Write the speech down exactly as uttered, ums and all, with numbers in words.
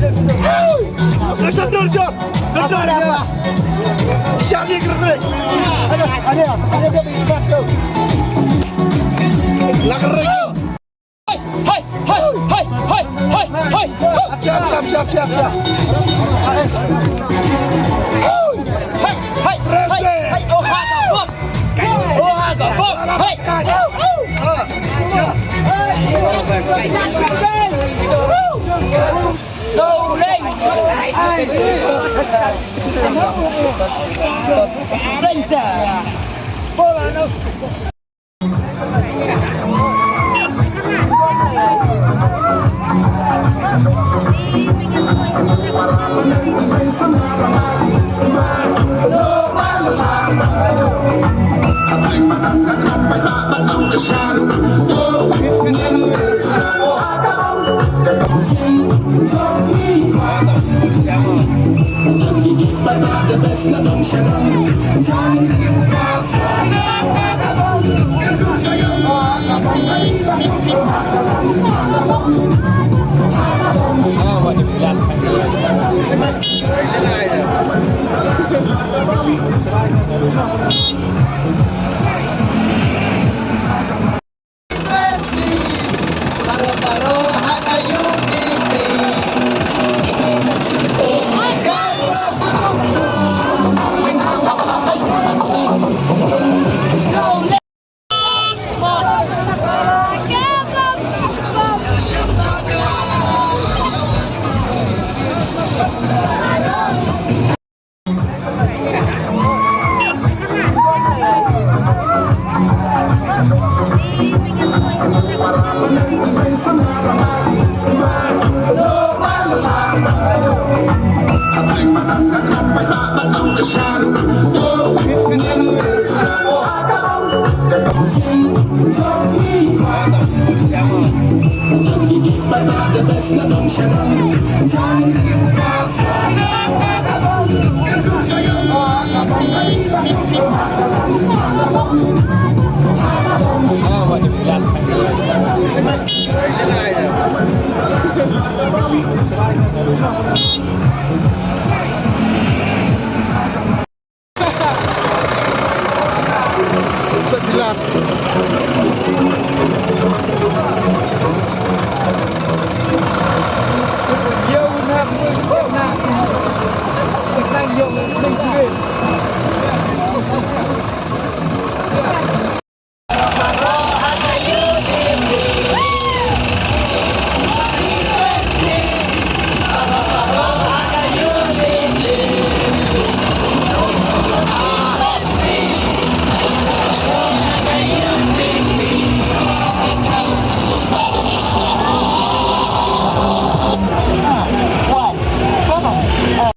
Ka shot, dor shot. Dor shot. Shot ni kena. Ada, ada, ada dia bagi shot tu. Lah kena. Hai, hai, hai, hai, hai, hai, hai. Siap, siap, siap, siap, siap. Hai, hai, hai, hai. Oh, ha, ka bom. Oh, ha, ka bom. Hai.